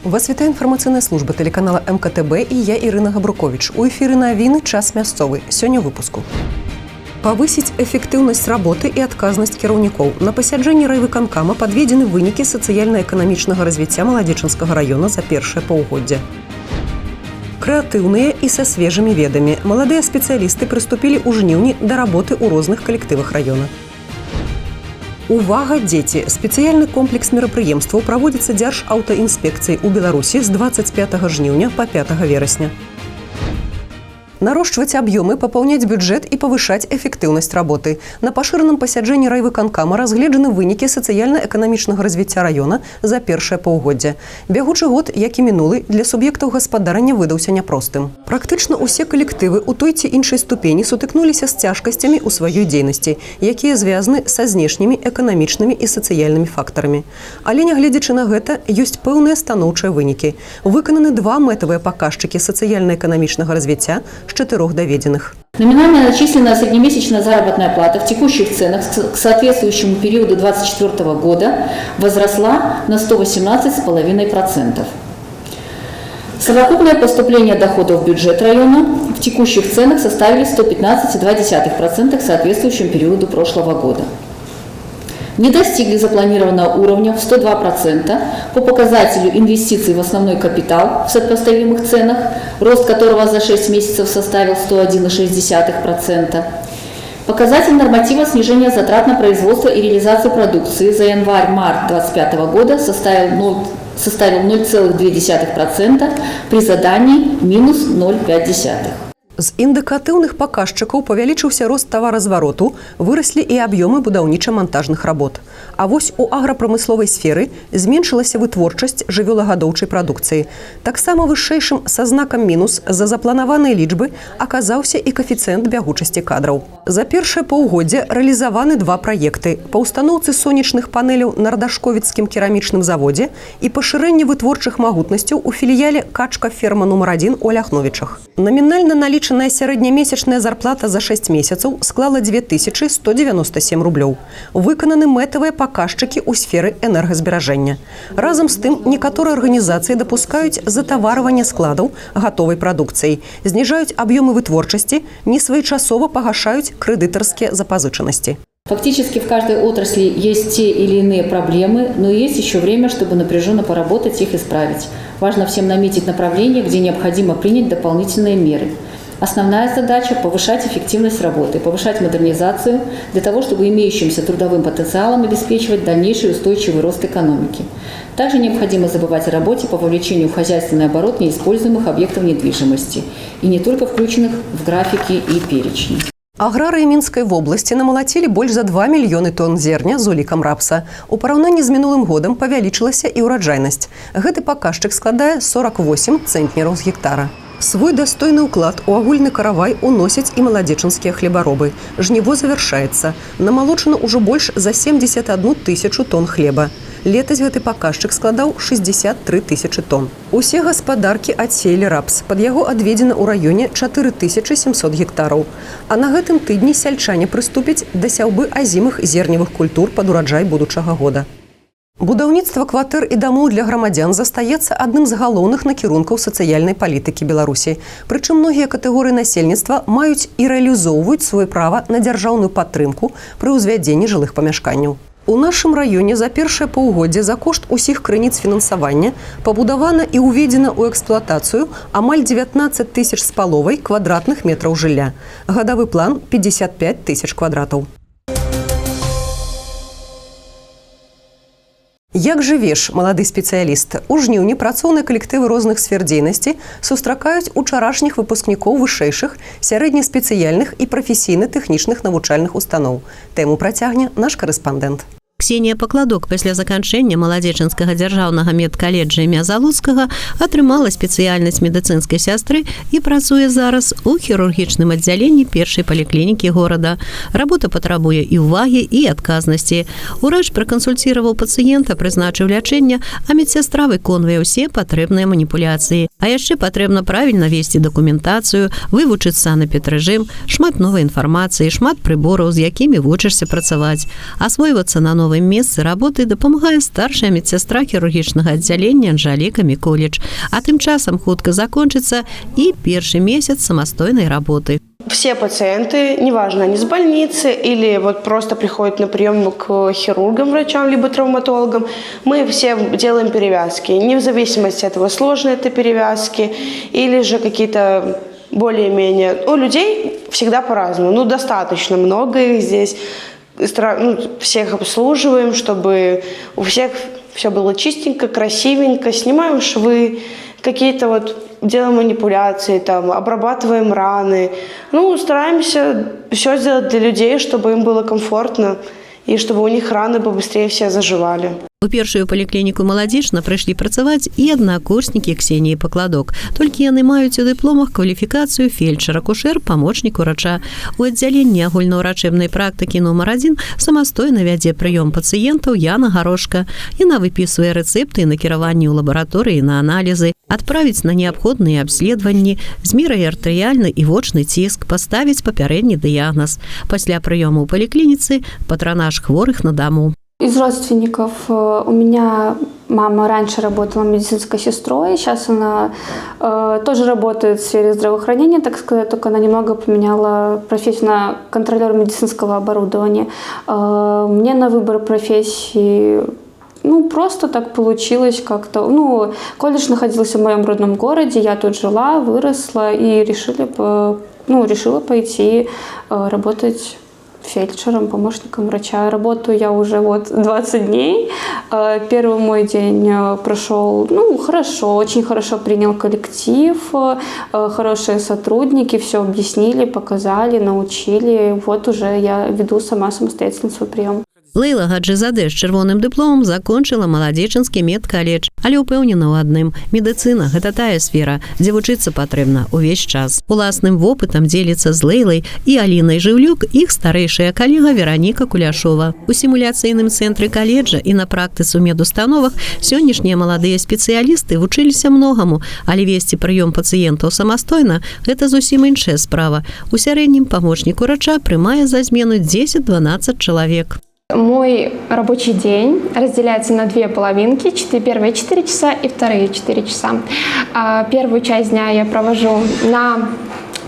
Вас вітае інфармацыйная служба тэлеканала МКТБ і я, Ірына Габрукович. У эфіры навіны «Час мясцовы». Сёння ў выпуску. Павысіць эфектыўнасць работы і адказнасць кіраўнікоў. На пасяджэнні райвыканкама падведзены вынікі сацыяльна-эканамічнага развіцця Маладзечанскага раёна за першае паўгоддзе. Крэатыўныя і са свежымі ведамі. Маладыя спецыялісты прыступілі ў жніўні да работы ў розных калектывах раёна. Увага, дзеці! Спецыяльны комплекс мерапрыемстваў праводзіцца Дзяржаўтаінспекцыяй у Беларусі з 25 жніўня па 5 верасня. Нарошчваць аб'ёмы, папаўняць бюджэт і павышаць эфектыўнасць работы. На пашыраным пасяджэнні райвыканкама разгледжаны вынікі сацыяльна-эканамічнага развіцця раёна за першае паўгоддзе. Бягучы год, як і мінулы, для суб'ектаў гаспадарання выдаўся няпростым. Практычна ўсе калектывы ў той ці іншай ступені сутыкнуліся з цяжкасцямі ў сваёй дзейнасці, якія звязаны са знешнімі эканамічнымі і сацыяльнымі фактарамі. Але, нягледзячы на гэта, ёсць пэўныя станоўчыя вынікі. Выкананы два мэтавыя паказчыкі сацыяльна-эканамічнага развіцця з чатырох даведзеных. Номинально начисленная среднемесячная заработная плата в текущих ценах к соответствующему периоду 2024 года возросла на 118,5%. Совокупное поступление доходов в бюджет района в текущих ценах составили 115,2% к соответствующему периоду прошлого года. Не достигли запланированного уровня в 102% по показателю инвестиций в основной капитал в сопоставимых ценах, рост которого за 6 месяцев составил 101,6%. Показатель норматива снижения затрат на производство и реализацию продукции за январь-март 2025 года составил 0,2% при задании минус 0,5. З індыкатыўных паказчыкаў павялічыўся рост таваразвароту, выраслі і аб'ёмы будаўніча-мантажных работ. А вось у аграпрамысловай сферы зменшылася вытворчасць жывёлагадоўчай прадукцыі. Таксама вышэйшым са знакам мінус за запланаваныя лічбы аказаўся і каэфіцыент бягучасці кадраў. За першае паўгоддзе рэалізаваны два праекты: па ўстаноўцы сонечных панеляў на Радашковіцкім керамічным заводзе і пашырэнне вытворчых магутнасцяў у філіяле «Качка ферма нумар 1» у Аляхновічах. Намінальна налічаная сярэднямесячная зарплата за 6 месяцаў склала 2197 рублёў. Выкананы мэтавыя паказчыкі ў сферы энергазберажэння. Разам з тым, некаторыя арганізацыі дапускаюць затаварванне складаў гатовай прадукцыяй, зніжаюць аб'ёмы вытворчасці, несвоечасова пагашаюць крэдытарскія запазычанасці. Фактически в каждой отрасли есть те или иные проблемы, но есть еще время, чтобы напряженно поработать, их исправить. Важно всем наметить направление, где необходимо принять дополнительные меры. Основная задача – повышать эффективность работы, повышать модернизацию для того, чтобы имеющимся трудовым потенциалом обеспечивать дальнейший устойчивый рост экономики. Также необходимо забывать о работе по вовлечению в хозяйственный оборот неиспользуемых объектов недвижимости и не только включенных в графики и перечни. Аграрыі Мінскай вобласці намалацілі больш за 2 мільёны тонн зерня з улікам рапса. У параўнанні з мінулым годам павялічылася і ўраджайнасць. Гэты паказчык складае 48 цэнтнераў з гектара. Свой дастойны ўклад у агульны каравай уносяць і маладзечанскія хлебаробы. Жніво завяршаецца. Намалочана ўжо больш за 71 тысячу тонн хлеба. Летась гэты паказчык складаў 63 тысячы тонн. Усе гаспадаркі адсеялі рапс. Пад яго адведзена ў раёне 4700 гектараў. А на гэтым тыдні сяльчане прыступяць да сяўбы азімых зерневых культур пад ураджай будучага года. Будаўніцтва кватэр і дамоў для грамадзян застаецца адным з галоўных накірункаў сацыяльнай палітыкі Беларусі. Прычым многія катэгорыі насельніцтва маюць і рэалізоўваюць сваё права на дзяржаўную падтрымку пры ўзвядзенні жылых памяшканняў. У нашым раёне за першае паўгоддзе за кошт усіх крыніц фінансавання пабудавана і ўведзена ў эксплуатацыю амаль 19 тысяч з паловай квадратных метраў жылля. Гадавы план 55 тысяч квадратаў. Як жывеш, малады спецыяліст? У жніўні працоўныя калектывы розных сфер дзейнасці сустракаюць учарашніх выпускнікоў вышэйшых, сярэднеспецыяльных і прафесійна-тэхнічных навучальных устаноў. Тэму працягне наш карэспандэнт. Ксенія Пакладок пасля заканчэння Маладзечанскага дзяржаўнага медкаледжа імя Залуцкага атрымала спецыяльнасць медыцынскай сястры і працуе зараз у хірургічным аддзяленні першай паліклінікі горада. Работа патрабуе і ўвагі, і адказнасці. Урач пракансультироваў пацыента, прызначыў лячэнне, а медсястра выконвае ўсе патрэбныя маніпуляцыі. А яшчэ патрэбна правільна весці дакументацыю, вывучыць санэпідрэжым, шмат новай інфармацыі, шмат прыбораў, з якімі вучышся працаваць, асвойвацца на новай новым месцы работы дапамагае старшая медсястра хірургічнага аддзялення Анжаліка Міколіч. А тым часам хутка закончыцца і першы месяц самастойнай работы. Все пациенты, неважно, они с больницы или вот просто приходят на прием к хирургам, врачам, либо травматологам, мы все делаем перевязки. Не в зависимости от того, сложные это перевязки или же какие-то более-менее. У людей всегда по-разному. Ну, достаточно много их здесь. Ну, всех обслуживаем, чтобы у всех все было чистенько, красивенько. Снимаем швы, какие-то вот делаем манипуляции, там, обрабатываем раны. Ну, стараемся все сделать для людей, чтобы им было комфортно и чтобы у них раны побыстрее все заживали. У першую паліклініку Маладзечна прыйшлі працаваць і аднакурснікі Ксеніі Пакладок. Толькі яны маюць у дыпломах кваліфікацыю фельчар-акушэр, памочнік урача. У аддзяленні агульнаўрачэбнай практыкі нумар 1 самастойна вядзе прыём пацыентаў Яна Гарошка. Яна выпісвае рэцэпты і накіраванні ў лабараторыі на аналізы, адправіць на неабходныя абследаванні, змерае артэрыяльны і вочны ціск, паставіць папярэдні дыягназ. Пасля прыёму ў паліклініцы патранаж хворых на даму. Из родственников у меня мама раньше работала медицинской сестрой, сейчас она тоже работает в сфере здравоохранения, так сказать, только она немного поменяла профессию на контролер медицинского оборудования. Мне на выбор профессии, ну, просто так получилось как-то. Ну, колледж находился в моем родном городе, я тут жила, выросла и решила пойти работать фельдшером, помощником врача. Работаю я уже вот 20 дней. Первый мой день прошел, ну, хорошо, очень хорошо принял коллектив, хорошие сотрудники, все объяснили, показали, научили. Вот уже я веду сама самостоятельно свой прием. Лейла Гаджызадэ з чырвоным дыпломам закончыла маладзечанскі медкаледж, але ўпэўнена ў адным: медыцына гэта тая сфера, дзе вучыцца патрэбна ўвесь час. Уласным вопытам дзеліцца з Лейлай і Алінай Жыўлюк іх старэйшая калега Вераніка Куляшова. У сімуляцыйным цэнтры каледжа і на практыцы ў медустановах сённяшнія маладыя спецыялісты вучыліся многаму, але весці прыём пацыентаў самастойна гэта зусім іншая справа. У сярэднім памочнік урача прымае за змену 10-12 чалавек. Мой рабочий день разделяется на две половинки, первые 4 часа и вторые 4 часа. Первую часть дня я провожу на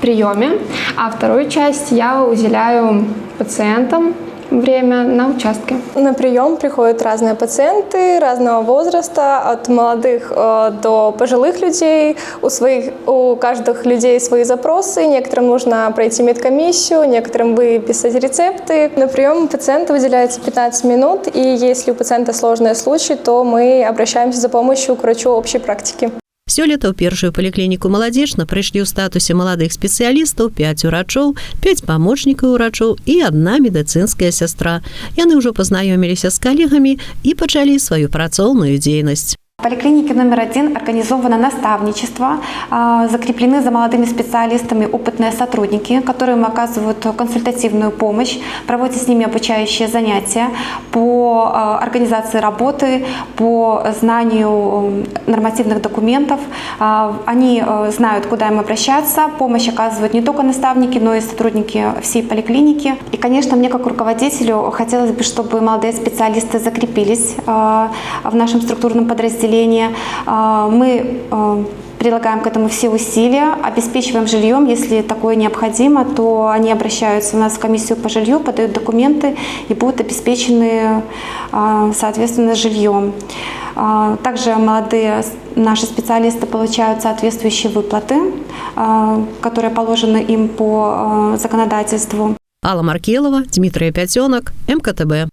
приеме, а вторую часть я уделяю пациентам время на участке. На прием приходят разные пациенты разного возраста, от молодых до пожилых людей. У каждых людей свои запросы. Некоторым нужно пройти медкомиссию, некоторым выписать рецепты. На прием пациента выделяется 15 минут, и если у пациента сложные случаи, то мы обращаемся за помощью к врачу общей практики. Сёлета ў першую паліклініку Маладзечна прыйшлі ў статусе маладых спецыялістаў 5 урачоў, 5 памочнікаў урачоў і адна медыцынская сястра. Яны ўжо пазнаёміліся з калегамі і пачалі сваю працоўную дзейнасць. В поликлинике номер 1 организовано наставничество, закреплены за молодыми специалистами опытные сотрудники, которым оказывают консультативную помощь, проводят с ними обучающие занятия по организации работы, по знанию нормативных документов. Они знают, куда им обращаться, помощь оказывают не только наставники, но и сотрудники всей поликлиники. И, конечно, мне как руководителю хотелось бы, чтобы молодые специалисты закрепились в нашем структурном подразделении. Мы прилагаем к этому все усилия, обеспечиваем жильем. Если такое необходимо, то они обращаются у нас в комиссию по жилью, подают документы и будут обеспечены, соответственно, жильем. Также молодые наши специалисты получают соответствующие выплаты, которые положены им по законодательству. Алла Маркелова, Дмитрий Пятенок, МКТБ.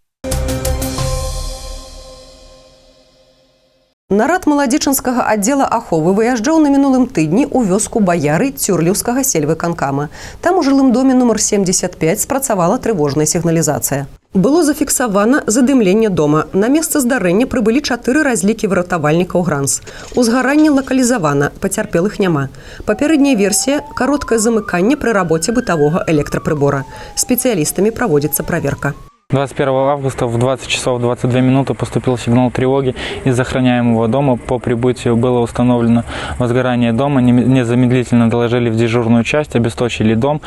Нарад маладзечанскага аддзела аховы выязджаў на мінулым тыдні ў вёску Баяры Цюрліўскага сельвыканкама. Там у жылым доме нумар 75 спрацавала трывожная сігналізацыя. Было зафіксавана задымленне дома. На месца здарэння прыбылі 4 разлікі выратавальнікаў ГРАНС. Узгаранне лакалізавана, пацярпелых няма. Папярэдняя версія – кароткае замыканне пры рабоце бытавога электрапрыбора. Спецыялістамі праводзіцца праверка. 21 августа в 20 часов 22 минуты поступил сигнал тревоги из охраняемого дома. По прибытию было установлено возгорание дома. Незамедлительно доложили в дежурную часть, обесточили дом,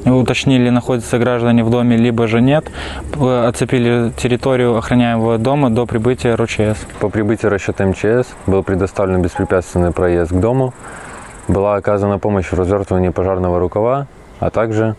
уточнили, находятся граждане в доме, либо же нет. Оцепили территорию охраняемого дома до прибытия РОЧС. По прибытии расчета МЧС был предоставлен беспрепятственный проезд к дому. Была оказана помощь в развертывании пожарного рукава, а также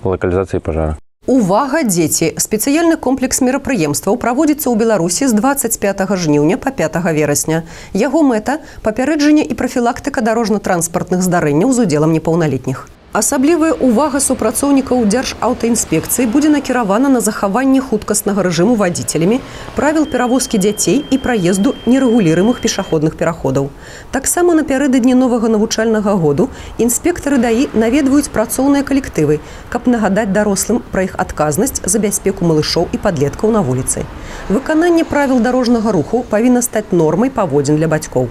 локализации пожара. Увага, дзеці! Спецыяльны комплекс мерапрыемстваў праводзіцца ў Беларусі з 25 жніўня па 5 верасня. Яго мэта — папярэджанне і прафілактыка дарожна-транспартных здарэнняў з удзелам непаўналетніх. Асаблівая ўвага супрацоўнікаў дзяржаўтаінспекцыі будзе накіравана на захаванне хуткаснага рэжыму вадзіцелямі, правіл перавозкі дзяцей і праезду нерэгуліруемых пешаходных пераходаў. Таксама напярэдадні новага навучальнага году інспектары ДАІ наведваюць працоўныя калектывы, каб нагадаць дарослым пра іх адказнасць за бяспеку малышоў і падлеткаў на вуліцы. Выкананне правіл дарожнага руху павінна стаць нормай паводзін для бацькоў.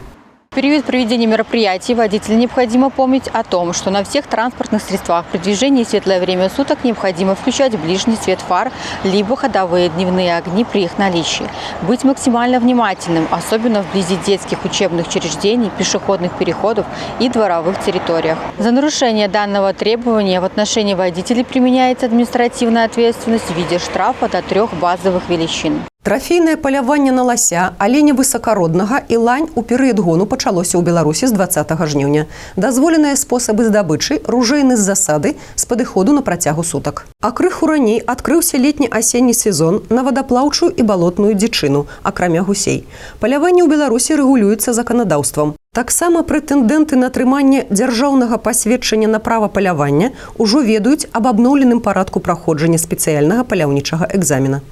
В период проведения мероприятий водителю необходимо помнить о том, что на всех транспортных средствах при движении в светлое время суток необходимо включать ближний свет фар либо ходовые дневные огни при их наличии. Быть максимально внимательным, особенно вблизи детских учебных учреждений, пешеходных переходов и дворовых территориях. За нарушение данного требования в отношении водителей применяется административная ответственность в виде штрафа до трех базовых величин. Трафейнае паляванне на лася, аленя высакароднага і лань у перыяд гону пачалося ў Беларусі з 20 жніўня. Дазволеныя спосабы здабычы: ружэйны з засады, з падыходу на працягу сутак. А крыху раней адкрыўся летні асенні сезон на вадаплаўчую і балотную дзічыну, акрамя гусей. Паляванне ў Беларусі рэгулюецца заканадаўствам. Таксама прэтэндэнты на атрыманне дзяржаўнага пасведчання на права палявання ўжо ведаюць аб абноўленым парадку праходжання спецыяльнага паляўнічага экзамена.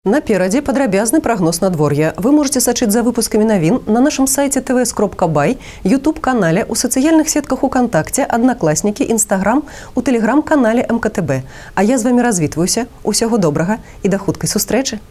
Наперадзе падрабязны прагноз надвор'я. Вы можаце сачыць за выпускамі навін на нашым сайце tvs.by, YouTube-канале, у сацыяльных сетках УКантакце, Аднакласнікі, Інстаграм, у тэлеграм-канале МКТБ. А я з вами развітваюся. Усяго добрага і да хуткай сустрэчы.